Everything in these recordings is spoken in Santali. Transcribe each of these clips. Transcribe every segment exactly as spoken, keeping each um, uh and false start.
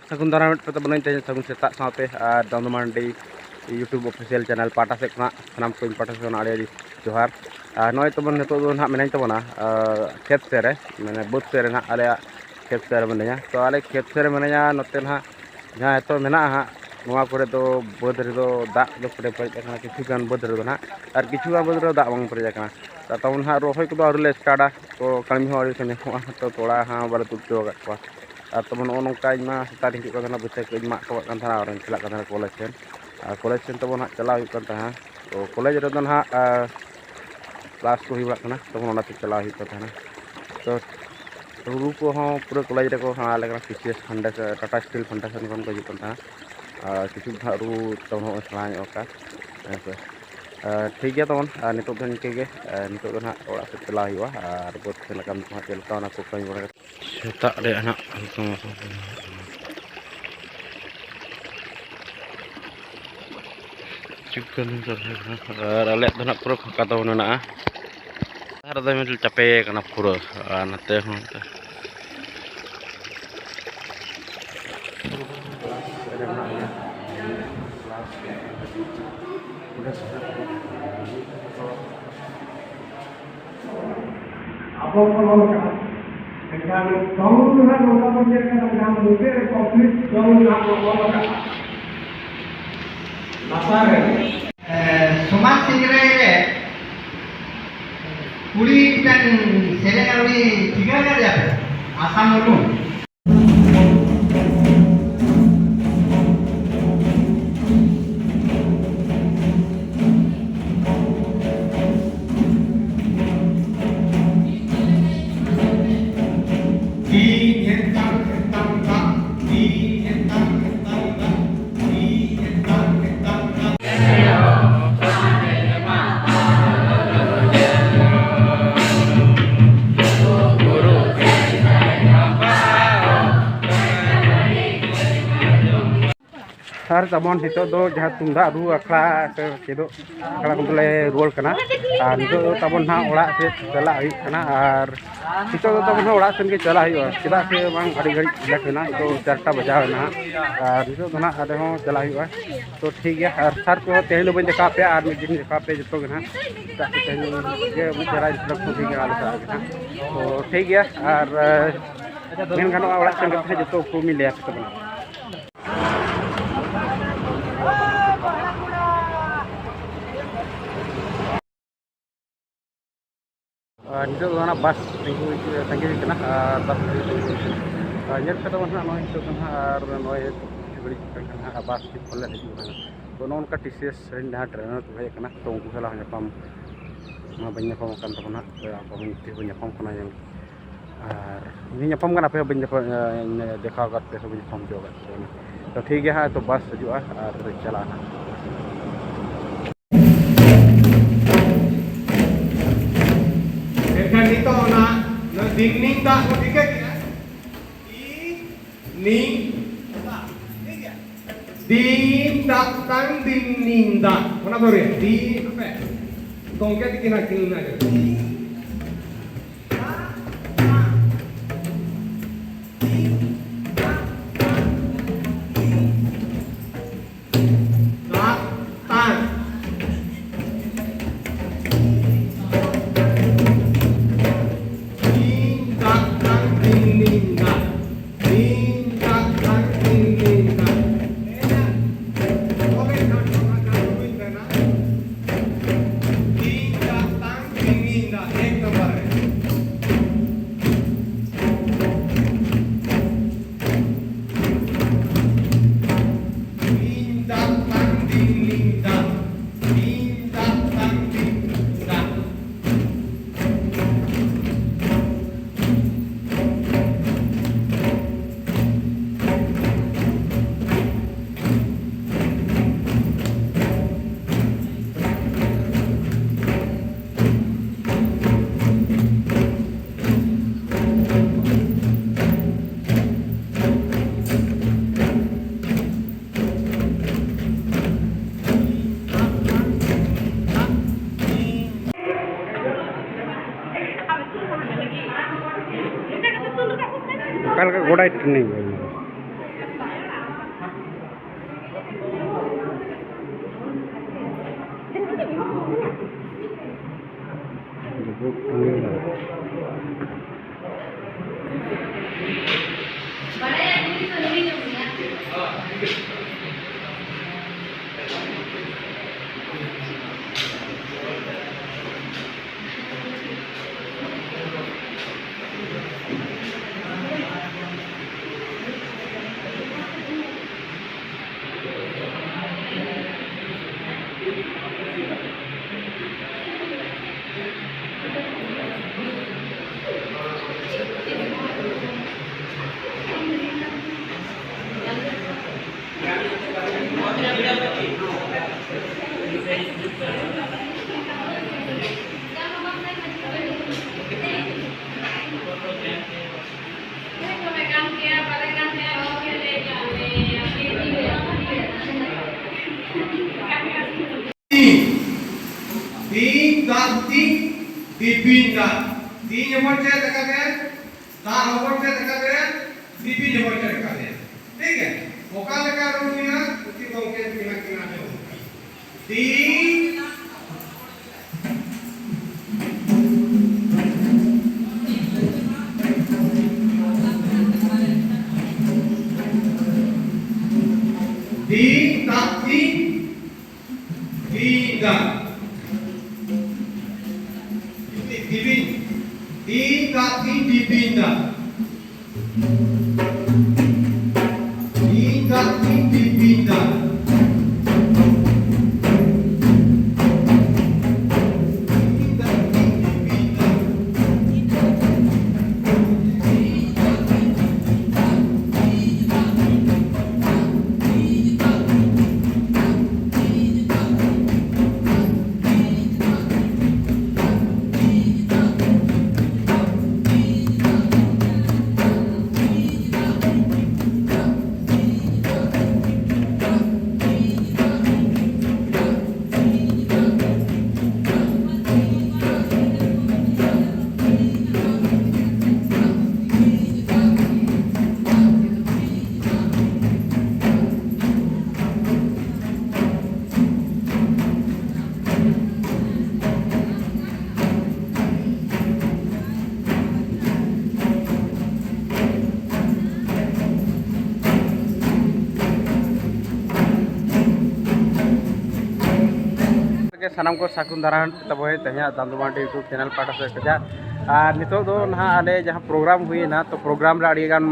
ᱥᱟᱹᱜᱩᱱ ᱫᱟᱨᱟᱢ ᱢᱮᱫ ᱯᱮ ᱛᱟᱵᱚᱱᱟᱹᱧ ᱛᱮᱦᱮᱧ ᱥᱟᱹᱜᱩᱱ ᱥᱮᱛᱟᱜ ᱥᱟᱶᱛᱮ ᱟᱨ ᱫᱟᱢᱫᱚ ᱢᱟᱱᱰᱤ YouTube official channel ᱯᱟᱦᱴᱟ ᱥᱮᱫ ᱠᱷᱚᱱᱟᱜ ᱥᱟᱱᱟᱢ ᱠᱚ ᱤᱧ ᱯᱟᱦᱴᱟ ᱥᱮᱫ ᱠᱷᱚᱱᱟᱜ ᱟᱹᱰᱤ ᱟᱹᱰᱤ ᱡᱚᱦᱟᱨ᱾ ᱟᱨ ᱱᱚᱜᱼᱚᱭ ᱛᱟᱵᱚᱱ ᱱᱤᱛᱚᱜ ᱫᱚ ᱱᱟᱦᱟᱜ ᱢᱮᱱᱟᱹᱧ ᱛᱟᱵᱚᱱᱟ, ᱟᱨ ᱠᱷᱮᱛ ᱥᱮᱫ ᱨᱮ, ᱢᱟᱱᱮ ᱵᱟᱹᱫᱽ ᱥᱮᱫ ᱨᱮ ᱱᱟᱦᱟᱜ ᱟᱞᱮᱭᱟᱜ ᱠᱷᱮᱛ ᱥᱮᱫ ᱨᱮ ᱢᱤᱱᱟᱹᱧᱟ᱾ ᱛᱚ ᱟᱞᱮ ᱠᱷᱮᱛ ᱥᱮᱫ ᱨᱮ ᱢᱤᱱᱟᱹᱧᱟ, ᱱᱚᱛᱮ ᱱᱟᱦᱟᱜ ᱡᱟᱦᱟᱸ ᱱᱤᱛᱚᱜ ᱢᱮᱱᱟᱜᱼᱟ ᱦᱟᱸᱜ, ᱱᱚᱣᱟ ᱠᱚᱨᱮ ᱫᱚ ᱵᱟᱹᱫᱽ ᱨᱮᱫᱚ ᱫᱟᱜ ᱫᱚ ᱯᱩᱨᱟᱹ ᱯᱮᱨᱮᱡ ᱟᱠᱟᱱᱟ, ᱠᱤᱪᱷᱩ ᱜᱟᱱ ᱵᱟᱹᱫᱽ ᱨᱮᱫᱚ ᱱᱟᱦᱟᱜ, ᱟᱨ ᱠᱤᱪᱷᱩ ᱜᱟᱱ ᱵᱟᱹᱫᱽ ᱨᱮᱫᱚ ᱫᱟᱜ ᱵᱟᱝ ᱯᱮᱨᱮᱡ ᱟᱠᱟᱱᱟ᱾ ᱛᱚ ᱛᱟᱵᱚᱱ ᱱᱟᱦᱟᱜ ᱨᱚᱦᱚᱭ ᱠᱚᱫᱚ ᱟᱹᱣᱨᱤ ᱞᱮ ᱥᱴᱟᱨᱴᱟ, ᱛᱚ ᱠᱟᱹᱢᱤ ᱦᱚᱸ ᱟᱹᱣᱨᱤ ᱠᱚ ᱧᱟᱢᱚᱜᱼᱟ, ᱛᱚ ᱛᱚᱲᱟ ᱦᱚᱸ ᱵᱟᱞᱮ ᱛᱩᱫ ᱦᱚᱪᱚ ᱟᱠᱟᱫ ᱠᱚᱣᱟ᱾ ᱟᱨ ᱛᱟᱵᱚᱱ ᱱᱚᱜᱼᱚ ᱱᱚᱝᱠᱟ ᱤᱧ ᱢᱟ ᱥᱮᱛᱟᱜ ᱨᱤᱧ ᱦᱤᱡᱩᱜ ᱠᱟᱱ ᱛᱟᱦᱮᱱᱟ, ᱵᱟᱹᱭᱥᱟᱹᱠᱷ ᱤᱧ ᱢᱟᱜ ᱦᱚᱴᱚ ᱠᱟᱜ ᱠᱟᱱ ᱛᱟᱦᱮᱱᱟ ᱟᱨᱤᱧ ᱪᱟᱞᱟᱜ ᱠᱟᱱ ᱛᱟᱦᱮᱱᱟ ᱠᱚᱞᱮᱡᱽ ᱥᱮᱱ᱾ ᱟᱨ ᱠᱚᱞᱮᱡᱽ ᱥᱮᱱ ᱛᱟᱵᱚᱱ ᱦᱟᱸᱜ ᱪᱟᱞᱟᱣ ᱦᱩᱭᱩᱜ ᱠᱟᱱ ᱛᱟᱦᱮᱸᱫ᱾ ᱛᱚ ᱠᱚᱞᱮᱡᱽ ᱨᱮᱫᱚ ᱱᱟᱦᱟᱜ, ᱟᱨ ᱠᱞᱟᱥ ᱠᱚ ᱦᱩᱭ ᱵᱟᱲᱟᱜ ᱠᱟᱱᱟ, ᱛᱚᱠᱷᱚᱱ ᱚᱱᱟᱛᱮ ᱪᱟᱞᱟᱣ ᱦᱩᱭᱩᱜ ᱠᱟᱱ ᱛᱟᱦᱮᱱᱟ᱾ ᱛᱚ ᱨᱩᱨᱩ ᱠᱚᱦᱚᱸ ᱯᱩᱨᱟᱹ ᱠᱚᱞᱮᱡᱽ ᱨᱮᱠᱚ ᱥᱮᱬᱟ ᱟᱞᱮ ᱠᱟᱱᱟ, T C S foundation, Tata steel foundation ᱠᱷᱚᱱ ᱠᱚ ᱦᱤᱡᱩᱜ ᱠᱟᱱ ᱛᱟᱦᱮᱱᱟ᱾ ᱟᱨ ᱠᱤᱪᱷᱩ ᱫᱚ ᱦᱟᱸᱜ ᱨᱩ ᱛᱟᱵᱚᱱ ᱦᱚᱸ ᱥᱮᱬᱟ ᱧᱚᱜ ᱟᱠᱟᱫ, ᱦᱮᱸ ᱥᱮ᱾ ᱟᱨ ᱴᱷᱤᱠ ᱜᱮᱭᱟ ᱛᱟᱵᱚᱱ, ᱟᱨ ᱱᱤᱛᱚᱜ ᱫᱚ ᱤᱱᱠᱟᱹ ᱜᱮ᱾ ᱟᱨ ᱱᱤᱛᱚᱜ ᱫᱚ ᱱᱟᱦᱟᱜ ᱚᱲᱟᱜ ᱥᱮᱫ ᱪᱟᱞᱟᱣ ᱦᱩᱭᱩᱜᱼᱟ, ᱟᱨ ᱵᱟᱹᱫᱽ ᱥᱮᱱ ᱠᱟᱹᱢᱤ ᱠᱚ ᱦᱟᱸᱜ ᱪᱮᱫ ᱞᱮᱠᱟ, ᱚᱱᱟ ᱠᱚ ᱠᱟᱹᱢᱤ ᱵᱟᱲᱟ ᱠᱟᱛᱮ ᱥᱮᱛᱟᱜ ᱨᱮ ᱱᱟᱦᱟᱜ ᱦᱩᱞᱠᱟ ᱢᱟᱦᱟ ᱦᱤᱡᱩᱜ ᱠᱟᱱ ᱫᱤᱱ ᱥᱚᱨᱦᱟᱭ ᱠᱟᱱᱟ᱾ ᱟᱨ ᱟᱞᱮᱭᱟᱜ ᱫᱚ ᱱᱟᱦᱟᱜ ᱯᱩᱨᱟᱹ ᱯᱷᱟᱸᱠᱟ ᱛᱟᱵᱚᱱ ᱢᱮᱱᱟᱜᱼᱟ᱾ ᱟᱨ ᱫᱚ ᱢᱤᱫᱴᱮᱱ ᱪᱟᱯᱮ ᱠᱟᱱᱟ ᱯᱩᱨᱟᱹ, ᱟᱨ ᱱᱚᱛᱮ ᱦᱚᱸ ᱱᱚᱛᱮ᱾ ᱟᱵᱚ ᱠᱚ ᱨᱚᱲ ᱠᱟᱱᱟ, ᱢᱮᱱᱠᱷᱟᱱ ᱫᱚᱝ ᱨᱩ ᱫᱚ ᱦᱟᱸᱜ ᱱᱚᱝᱠᱟ ᱵᱚᱱ ᱧᱮᱞ ᱠᱟᱱᱟ, ᱡᱟᱦᱟᱸ ᱢᱩᱫᱽᱨᱟᱹ ᱨᱮ complete ᱫᱚᱝ ᱨᱮᱱᱟᱜ ᱵᱚᱱ ᱚᱞ ᱠᱟᱜᱼᱟ ᱞᱟᱛᱟᱨ ᱨᱮ᱾ ᱮ, ᱥᱚᱢᱟᱡᱽ ᱥᱤᱝᱨᱟᱹᱭ ᱨᱮ ᱠᱩᱲᱤ ᱢᱤᱫᱴᱟᱝ ᱥᱮᱨᱮᱧ ᱩᱱᱤ ᱴᱷᱤᱠᱟᱹ ᱠᱟᱫᱮᱭᱟ ᱯᱮ? ᱟᱥᱟ ᱢᱩᱨᱢᱩ᱾ ᱟᱨ ᱛᱟᱵᱚᱱ ᱱᱤᱛᱚᱜ ᱫᱚ ᱡᱟᱦᱟᱸ ᱛᱩᱢᱫᱟᱜ ᱨᱩ ᱟᱠᱷᱲᱟ ᱥᱮ ᱪᱮᱫᱚᱜ ᱟᱠᱷᱲᱟ ᱠᱷᱚᱱ ᱫᱚᱞᱮ ᱨᱩᱣᱟᱹᱲ ᱠᱟᱱᱟ᱾ ᱟᱨ ᱱᱤᱛᱚᱜ ᱫᱚ ᱛᱟᱵᱚᱱ ᱱᱟᱦᱟᱜ ᱚᱲᱟᱜ ᱥᱮᱫ ᱪᱟᱞᱟᱜ ᱦᱩᱭᱩᱜ ᱠᱟᱱᱟ᱾ ᱟᱨ ᱱᱤᱛᱚᱜ ᱫᱚ ᱛᱟᱵᱚᱱ ᱱᱟᱦᱟᱜ ᱚᱲᱟᱜ ᱥᱮᱱ ᱜᱮ ᱪᱟᱞᱟᱜ ᱦᱩᱭᱩᱜᱼᱟ, ᱪᱮᱫᱟᱜ ᱥᱮ ᱵᱟᱝ ᱟᱹᱰᱤ ᱜᱷᱟᱹᱲᱤᱡ ᱞᱮᱴ ᱮᱱᱟ, ᱱᱤᱛᱚᱜ ᱪᱟᱨᱴᱟ ᱵᱟᱡᱟᱣ ᱮᱱᱟ᱾ ᱟᱨ ᱱᱤᱛᱚᱜ ᱫᱚ ᱱᱟᱦᱟᱜ ᱟᱞᱮ ᱦᱚᱸ ᱪᱟᱞᱟᱜ ᱦᱩᱭᱩᱜᱼᱟ᱾ ᱛᱚ ᱴᱷᱤᱠ ᱜᱮᱭᱟ, ᱟᱨ ᱥᱟᱨ ᱠᱚᱦᱚᱸ ᱛᱮᱦᱮᱧ ᱫᱚ ᱵᱟᱹᱧ ᱫᱮᱠᱷᱟᱣ ᱯᱮᱭᱟ, ᱟᱨ ᱢᱤᱫ ᱫᱤᱱ ᱫᱮᱠᱷᱟᱣ ᱯᱮᱭᱟ ᱡᱚᱛᱚ ᱜᱮ ᱱᱟᱦᱟᱜ, ᱪᱮᱫᱟᱜ ᱥᱮ ᱛᱮᱦᱮᱧ ᱜᱮ ᱢᱤᱫ ᱪᱮᱦᱨᱟ ᱤᱱᱴᱨᱳᱰᱟᱠᱥᱚᱱ ᱦᱩᱭ ᱠᱟᱱᱟ ᱟᱞᱮ ᱥᱟᱞᱟᱜ ᱜᱮ ᱱᱟᱦᱟᱜ᱾ ᱛᱚ ᱴᱷᱤᱠ ᱜᱮᱭᱟ, ᱟᱨ ᱢᱮᱱ ᱜᱟᱱᱚᱜᱼᱟ ᱚᱲᱟᱜ ᱥᱮᱱ ᱠᱟᱛᱮ ᱡᱚᱛᱚ ᱠᱚ ᱢᱤᱞᱟᱹᱭᱟ ᱛᱟᱵᱚᱱᱟ᱾ ᱟᱨ ᱱᱤᱛᱚᱜ ᱫᱚ ᱚᱱᱟ ᱵᱟᱥ ᱛᱤᱸᱜᱩ, ᱛᱟᱺᱜᱤ ᱦᱩᱭ ᱠᱟᱱᱟ᱾ ᱟᱨ ᱵᱟᱥ ᱛᱤᱸᱜᱩ, ᱟᱨ ᱧᱮᱞ ᱠᱟᱫᱟ ᱵᱚᱱ ᱦᱟᱸᱜ ᱱᱚᱜᱼᱚᱭ ᱱᱤᱛᱚᱜ ᱫᱚ ᱦᱟᱸᱜ, ᱟᱨ ᱱᱚᱜᱼᱚᱭ ᱠᱤᱪᱷᱩ ᱜᱷᱟᱹᱲᱤᱡ ᱠᱷᱟᱱ ᱦᱟᱸᱜ ᱵᱟᱥ ᱠᱚᱞᱮ ᱦᱤᱡᱩᱜ ᱠᱟᱱᱟ᱾ ᱛᱚ ᱱᱚᱜᱼᱚ ᱱᱚᱝᱠᱟ ᱴᱤ ᱥᱤ ᱮᱥ ᱨᱮᱱ ᱡᱟᱦᱟᱸ ᱴᱨᱮᱱᱟᱨ ᱠᱚ ᱦᱮᱡ ᱟᱠᱟᱱᱟ, ᱛᱚ ᱩᱱᱠᱩ ᱥᱟᱞᱟᱜ ᱦᱚᱸ ᱧᱟᱯᱟᱢ ᱢᱟ ᱵᱟᱹᱧ ᱧᱟᱯᱟᱢ ᱟᱠᱟᱱ ᱛᱟᱵᱚᱱᱟ᱾ ᱛᱚ ᱟᱠᱚ ᱦᱚᱸ ᱛᱮᱦᱮᱧ ᱠᱚ ᱧᱟᱯᱟᱢ ᱠᱟᱱᱟ᱾ ᱟᱨ ᱤᱧ ᱧᱟᱯᱟᱢ ᱠᱟᱱᱟ, ᱟᱯᱮ ᱦᱚᱸ ᱵᱟᱹᱧ ᱧᱟᱯᱟᱢ, ᱤᱧ ᱫᱮᱠᱷᱟᱣ ᱟᱠᱟᱫ ᱯᱮ ᱥᱮ ᱵᱟᱹᱧ ᱧᱟᱯᱟᱢ ᱦᱚᱪᱚ ᱟᱠᱟᱫ ᱯᱮ᱾ ᱛᱚ ᱴᱷᱤᱠ ᱜᱮᱭᱟ ᱦᱟᱸᱜ, ᱛᱚ ᱵᱟᱥ ᱦᱤᱡᱩᱜᱼᱟ ᱟᱨ ᱪᱟᱞᱟᱜᱼᱟ ᱦᱟᱸᱜ᱾ ᱢᱮᱱᱠᱷᱟᱱ ᱱᱤᱛᱚᱜ ᱚᱱᱟ, ᱚᱱᱟ ᱫᱤᱱ ᱱᱤᱱ ᱫᱟᱜ ᱠᱚ ᱴᱷᱤᱠᱟᱹ ᱠᱮᱜᱼᱟ? ᱤ, ᱱᱤ, ᱫᱟᱜ᱾ ᱴᱷᱤᱠ ᱜᱮᱭᱟ? ᱫᱤᱱ ᱫᱟᱜ ᱛᱟᱝ ᱫᱤᱱ ᱱᱤᱱ ᱫᱟᱜ᱾ ᱚᱱᱟ ᱫᱚ ᱨᱮ, ᱫᱤᱱ, ᱦᱟᱯᱮ᱾ ᱜᱚᱝᱠᱮ ᱛᱤᱠᱤᱱ ᱦᱟᱸᱜ ᱠᱤᱱ ᱟᱸᱡᱚᱢ᱾ ᱫᱟᱜ ᱛᱟᱝ᱾ ᱫᱤᱱ ᱫᱟᱜ ᱛᱟᱝ ᱫᱤᱱ ᱱᱤᱱ ᱫᱟᱜ᱾ ᱫᱤᱱ ᱫᱟᱜ ᱛᱟᱝ ᱫᱤᱱ ᱱᱤᱱ ᱫᱟᱜ᱾ ᱛᱚᱵᱮ ᱠᱷᱟᱱ ᱱᱚᱣᱟ ᱪᱟᱹᱞᱩ ᱦᱩᱭ ᱞᱮᱱᱟ᱾ ᱫᱤᱱ ᱫᱟᱜ ᱛᱟᱝ ᱫᱤᱱ ᱱᱤᱱ ᱫᱟᱜ, ᱮᱠ ᱱᱟᱢᱵᱟᱨ ᱨᱮ᱾ ᱫᱤᱱ ᱫᱟᱜ ᱛᱟᱝ ᱫᱤᱱ ᱱᱤᱱ ᱫᱟᱜ᱾ ᱫᱤᱱ ᱫᱟᱜ ᱛᱟᱝ ᱫᱤᱱ ᱱᱤᱱ ᱫᱟᱜ᱾ ᱚᱠᱟ ᱞᱮᱠᱟ ᱜᱚᱰᱟᱭ ᱴᱨᱮᱱᱤᱝ ᱠᱚ ᱮᱢᱟ? ᱛᱤᱧ, ᱫᱟᱜ ᱛᱤᱧ, ᱫᱤᱯᱤᱧ ᱫᱟᱜ᱾ ᱛᱤᱧ ᱦᱚᱯᱚᱱ ᱪᱮᱫ ᱞᱮᱠᱟᱛᱮ? ᱫᱟᱜ ᱦᱚᱯᱚᱱ ᱪᱮᱫ ᱞᱮᱠᱟᱛᱮ? ᱫᱤᱯᱤᱧ ᱦᱚᱯᱚᱱ ᱪᱮᱫ ᱞᱮᱠᱟᱛᱮ? ᱴᱷᱤᱠ ᱜᱮ? ᱚᱠᱟ ᱞᱮᱠᱟ ᱨᱩ ᱢᱮᱱᱟᱜ? ᱯᱩᱛᱷᱤ ᱜᱚᱢᱠᱮ ᱛᱤᱠᱤᱱᱟᱜ ᱠᱤᱱ ᱟᱸᱡᱚᱢ ᱠᱟᱜᱼᱟ᱾ ᱛᱤᱧ, ᱛᱤᱧ, ᱫᱟᱜ ᱛᱤᱧ, ᱛᱤᱧ, ᱫᱟᱜ᱾ ᱛᱤᱧ, ᱫᱟᱜ ᱛᱤᱧ, ᱫᱤᱯᱤᱧ ᱫᱟᱜ᱾ ᱤᱧ ᱫᱟᱜ ᱛᱤᱧ ᱫᱤᱯᱤᱧ ᱫᱟᱜ᱾ ᱥᱟᱱᱟᱢ ᱠᱚ ᱥᱟᱹᱜᱩᱱ ᱫᱟᱨᱟᱢ ᱛᱟᱵᱚᱱ ᱛᱮᱦᱮᱧᱟᱜ ᱫᱟᱢᱫᱩᱢᱟᱱᱰᱤ YouTube ᱪᱮᱱᱮᱞ ᱯᱟᱦᱴᱟ ᱥᱮᱫ ᱠᱷᱚᱱᱟᱜ᱾ ᱟᱨ ᱱᱤᱛᱚᱜ ᱫᱚ ᱱᱟᱦᱟᱜ ᱟᱞᱮ ᱡᱟᱦᱟᱸ ᱯᱨᱳᱜᱨᱟᱢ ᱦᱩᱭᱮᱱᱟ, ᱛᱚ ᱯᱨᱳᱜᱨᱟᱢ ᱨᱮ ᱟᱹᱰᱤᱜᱟᱱ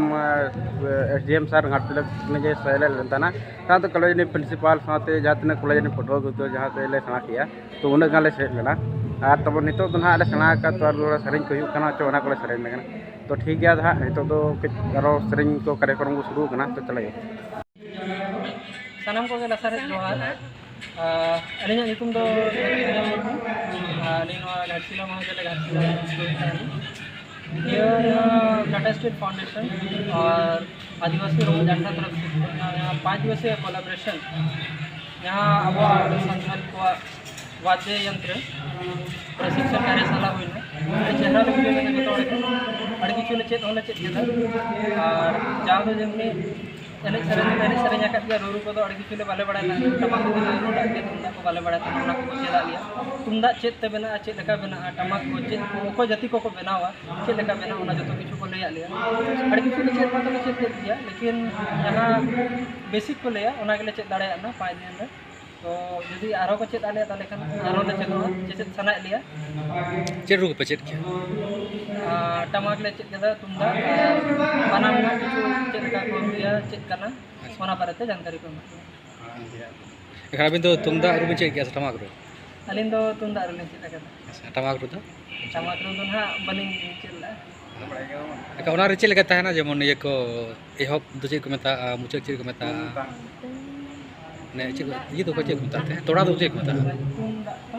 ᱮᱥ ᱰᱤ ᱮᱢ ᱥᱟᱨ ᱜᱷᱟᱴᱥᱤᱞᱟᱹ ᱠᱷᱚᱱᱟᱜ ᱜᱮ ᱥᱮᱞᱮᱫ ᱞᱮᱱ ᱛᱟᱦᱮᱱᱟ᱾ ᱥᱟᱶᱛᱮ ᱠᱚᱞᱮᱡᱽ ᱨᱤᱱᱤᱡ ᱯᱨᱤᱱᱥᱤᱯᱟᱞ ᱥᱟᱶᱛᱮ ᱡᱟᱦᱟᱸ ᱛᱤᱱᱟᱹᱜ ᱠᱚᱞᱮᱡᱽ ᱨᱤᱱ ᱯᱟᱹᱴᱷᱩᱣᱟᱹ ᱠᱚ ᱡᱟᱦᱟᱸ ᱛᱮ ᱞᱮ ᱥᱮᱬᱟ ᱠᱮᱜᱼᱟ, ᱛᱚ ᱩᱱᱟᱹᱜ ᱜᱟᱱ ᱞᱮ ᱥᱮᱞᱮᱫ ᱞᱮᱱᱟ᱾ ᱟᱨ ᱛᱟᱨᱯᱚᱨ ᱱᱤᱛᱚᱜ ᱫᱚ ᱱᱟᱦᱟᱜ ᱞᱮ ᱥᱮᱬᱟ ᱟᱠᱟᱫ, ᱛᱚ ᱟᱨ ᱥᱮᱨᱮᱧ ᱠᱚ ᱦᱩᱭᱩᱜ ᱠᱟᱱᱟ, ᱛᱚ ᱚᱱᱟ ᱠᱚᱞᱮ ᱥᱮᱨᱮᱧ ᱞᱮ ᱠᱟᱱᱟ᱾ ᱛᱚ ᱴᱷᱤᱠ ᱜᱮᱭᱟ, ᱱᱟᱦᱟᱜ ᱱᱤᱛᱚᱜ ᱫᱚ ᱠᱟᱹᱡ ᱟᱨᱚ ᱥᱮᱨᱮᱧ ᱠᱚ ᱠᱟᱨᱭᱚᱠᱨᱚᱢ ᱠᱚ ᱥᱩᱨᱩ ᱠᱟᱱᱟ, ᱛᱚ ᱪᱟᱞᱟᱜ ᱜᱮ᱾ ᱥᱟᱱᱟᱢ ᱠᱚᱜᱮ ᱞᱟᱥᱟᱲᱦᱮᱫ ᱡᱚᱦᱟᱨ᱾ ᱟᱨ ᱟᱹᱞᱤᱧᱟᱜ ᱧᱩᱛᱩᱢ ᱫᱚ ᱥᱩᱫᱷᱤᱨ ᱢᱩᱨᱢᱩ᱾ ᱟᱨ ᱟᱹᱞᱤᱧ ᱱᱚᱣᱟ ᱜᱷᱟᱴᱥᱤᱞᱟ ᱢᱚᱦᱚᱡᱽ ᱨᱮ ᱜᱷᱟᱴᱥᱤᱞᱟ ᱨᱮ ᱫᱩᱲᱩᱵ ᱠᱟᱱᱟᱞᱤᱧ᱾ ᱱᱤᱭᱟᱹ ᱱᱚᱣᱟ ᱴᱟᱴᱟ ᱥᱴᱤᱞ ᱯᱷᱟᱣᱩᱱᱰᱮᱥᱚᱱ ᱟᱨ ᱟᱹᱫᱤᱵᱟᱹᱥᱤ ᱨᱚᱝ ᱡᱟᱱᱛᱷᱟ ᱛᱚᱨᱚᱯ ᱥᱮᱫ ᱠᱷᱚᱱ ᱱᱚᱣᱟ ᱯᱟᱸᱪ ᱫᱤᱵᱚᱥᱤᱭᱟ ᱠᱳᱞᱟᱵᱚᱨᱮᱥᱚᱱ, ᱡᱟᱦᱟᱸ ᱟᱵᱚᱣᱟᱜ ᱥᱟᱱᱛᱟᱲ ᱠᱚᱣᱟᱜ ᱵᱟᱫᱽᱫᱷᱚ ᱭᱚᱱᱛᱨᱚ ᱯᱨᱚᱥᱤᱠᱠᱷᱚᱱ ᱠᱟᱨᱭᱚᱥᱟᱞᱟ ᱦᱩᱭᱱᱟ᱾ ᱟᱹᱰᱤ ᱪᱮᱦᱨᱟ ᱞᱮ ᱵᱩᱡᱷᱟᱹᱣ ᱠᱮᱫᱟ ᱡᱚᱛᱚ ᱦᱚᱲ ᱜᱮ᱾ ᱟᱹᱰᱤ ᱠᱤᱪᱷᱩ ᱞᱮ ᱪᱮᱫ ᱦᱚᱸᱞᱮ ᱪᱮᱫ ᱠᱮᱫᱟ᱾ ᱟᱨ ᱡᱟᱦᱟᱸ ᱫᱚ ᱡᱮᱢᱱᱤ ᱮᱱᱮᱡ ᱥᱮᱨᱮᱧ ᱫᱚᱞᱮ ᱮᱱᱮᱡ ᱥᱮᱨᱮᱧ ᱟᱠᱟᱫ ᱜᱮᱭᱟ, ᱨᱩ ᱨᱩ ᱠᱚᱫᱚ ᱟᱹᱰᱤ ᱠᱤᱪᱷᱩ ᱞᱮ ᱵᱟᱞᱮ ᱵᱟᱲᱟᱭ ᱛᱟᱦᱮᱸᱫ, ᱴᱟᱢᱟᱠ ᱠᱚᱫᱚ ᱞᱮ ᱨᱩ ᱞᱮᱫ ᱜᱮᱭᱟ, ᱛᱩᱢᱫᱟᱜ ᱠᱚ ᱵᱟᱞᱮ ᱵᱟᱲᱟᱭ ᱛᱟᱦᱮᱸᱫ, ᱚᱱᱟ ᱠᱚᱠᱚ ᱪᱮᱫ ᱟᱫ ᱞᱮᱭᱟ᱾ ᱛᱩᱢᱫᱟᱜ ᱪᱮᱫ ᱛᱮ ᱵᱮᱱᱟᱜᱼᱟ, ᱪᱮᱫ ᱞᱮᱠᱟ ᱵᱮᱱᱟᱜᱼᱟ, ᱴᱟᱢᱟᱠ ᱠᱚ ᱪᱮᱫ ᱠᱚ, ᱚᱠᱚᱭ ᱡᱟᱹᱛᱤ ᱠᱚᱠᱚ ᱵᱮᱱᱟᱣᱟ, ᱪᱮᱫ ᱞᱮᱠᱟ ᱵᱮᱱᱟᱜᱼᱟ, ᱚᱱᱟ ᱡᱚᱛᱚ ᱠᱤᱪᱷᱩ ᱠᱚ ᱞᱟᱹᱭ ᱟᱫ ᱞᱮᱭᱟ᱾ ᱟᱹᱰᱤ ᱠᱤᱪᱷᱩ ᱞᱮ ᱪᱮᱫ ᱢᱟᱛᱚ ᱞᱮ ᱪᱮᱫ ᱠᱮᱫ ᱜᱮᱭᱟ, ᱞᱮᱠᱤᱱ ᱡᱟᱦᱟᱸ ᱵᱮᱥᱤᱠ ᱠᱚ ᱞᱟᱹᱭᱟ, ᱚᱱᱟ ᱜᱮᱞᱮ ᱪᱮᱫ ᱫᱟᱲᱮᱭᱟᱜ ᱠᱟᱱᱟ ᱯᱟᱸᱪ ᱫᱤᱱ ᱨᱮ᱾ ᱛᱚ ᱡᱩᱫᱤ ᱟᱨᱦᱚᱸ ᱠᱚ ᱪᱮᱫ ᱟᱞᱮᱭᱟ, ᱛᱟᱦᱚᱞᱮ ᱠᱷᱟᱱ ᱟᱨᱦᱚᱸ ᱞᱮ ᱪᱮᱫᱚᱜᱼᱟ, ᱪᱮᱪᱮᱫ ᱥᱟᱱᱟᱭᱮᱫ ᱞᱮᱭᱟ᱾ ᱪᱮᱫ ᱨᱩ ᱠᱚᱯᱮ ᱪᱮᱫ ᱠᱮᱭᱟ? ᱟᱨ ᱴᱟᱢᱟᱠ ᱞᱮ ᱪᱮᱫ ᱠᱮᱫᱟ, ᱛᱩᱢᱫᱟᱜ ᱟᱨ ᱵᱟᱱᱟᱢ ᱨᱮᱱᱟᱜ ᱠᱤᱪᱷᱩ ᱪᱮᱫ ᱞᱮᱠᱟ ᱠᱚ ᱨᱩᱭᱟ, ᱪᱮᱫ ᱠᱟᱱᱟ, ᱚᱱᱟ ᱵᱟᱨᱮᱛᱮ ᱡᱟᱱᱠᱟᱨᱤ ᱠᱚ ᱮᱢᱟ ᱠᱚᱣᱟ᱾ ᱮᱱᱠᱷᱟᱱ ᱟᱹᱵᱤᱱ ᱫᱚ ᱛᱩᱢᱫᱟᱜ ᱨᱩ ᱵᱤᱱ ᱪᱮᱫ ᱠᱮᱭᱟ ᱥᱮ ᱴᱟᱢᱟᱠ ᱨᱩ? ᱟᱹᱞᱤᱧ ᱫᱚ ᱛᱩᱢᱫᱟᱜ ᱨᱩᱞᱤᱧ ᱪᱮᱫ ᱟᱠᱟᱫᱟ᱾ ᱟᱪᱪᱷᱟ, ᱴᱟᱢᱟᱠ ᱨᱩ ᱫᱚ? ᱴᱟᱢᱟᱠ ᱨᱩ ᱫᱚ ᱱᱟᱦᱟᱜ ᱵᱟᱹᱞᱤᱧ ᱪᱮᱫ ᱞᱮᱫᱼᱟ᱾ ᱮᱱᱠᱷᱟᱱ ᱚᱱᱟ ᱨᱮ ᱪᱮᱫ ᱞᱮᱠᱟ ᱛᱟᱦᱮᱱᱟ? ᱡᱮᱢᱚᱱ ᱤᱭᱟᱹ ᱠᱚ, ᱮᱦᱚᱵ ᱫᱚ ᱪᱮᱫ ᱠᱚ ᱢᱮᱛᱟᱜᱼᱟ, ᱢᱩᱪᱟᱹᱫ ᱪᱮᱫ ᱠᱚ ᱢᱮᱛᱟᱜᱼᱟ? ᱢᱟᱱᱮ ᱪᱮᱫ ᱠᱚ, ᱤᱭᱟᱹ ᱫᱚ ᱪᱮᱫ ᱠᱚ ᱢᱮᱛᱟᱜ ᱛᱮ? ᱛᱚᱲᱟ ᱫᱚ ᱪᱮᱫ ᱠᱚ ᱢᱮᱛᱟᱜᱼᱟ?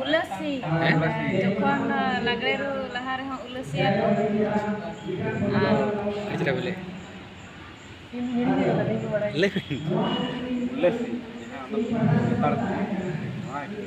ᱩᱞᱟᱹᱥᱤ᱾ ᱦᱮᱸ? ᱡᱚᱠᱷᱚᱱ ᱞᱟᱜᱽᱲᱮ ᱨᱩ ᱞᱟᱦᱟ ᱨᱮᱦᱚᱸ ᱩᱞᱟᱹᱥᱤᱭᱟᱠᱚ᱾ ᱟᱨ ᱟᱹᱰᱤ ᱪᱮᱦᱨᱟ ᱵᱮᱱ ᱞᱟᱹᱭ᱾ ᱞᱟᱹᱭ ᱵᱤᱱ᱾ ᱩᱞᱟᱹᱥᱤ, ᱡᱟᱦᱟᱸ ᱚᱱᱟ ᱞᱮᱛᱟᱲ ᱛᱮ, ᱚᱱᱟ ᱜᱮ᱾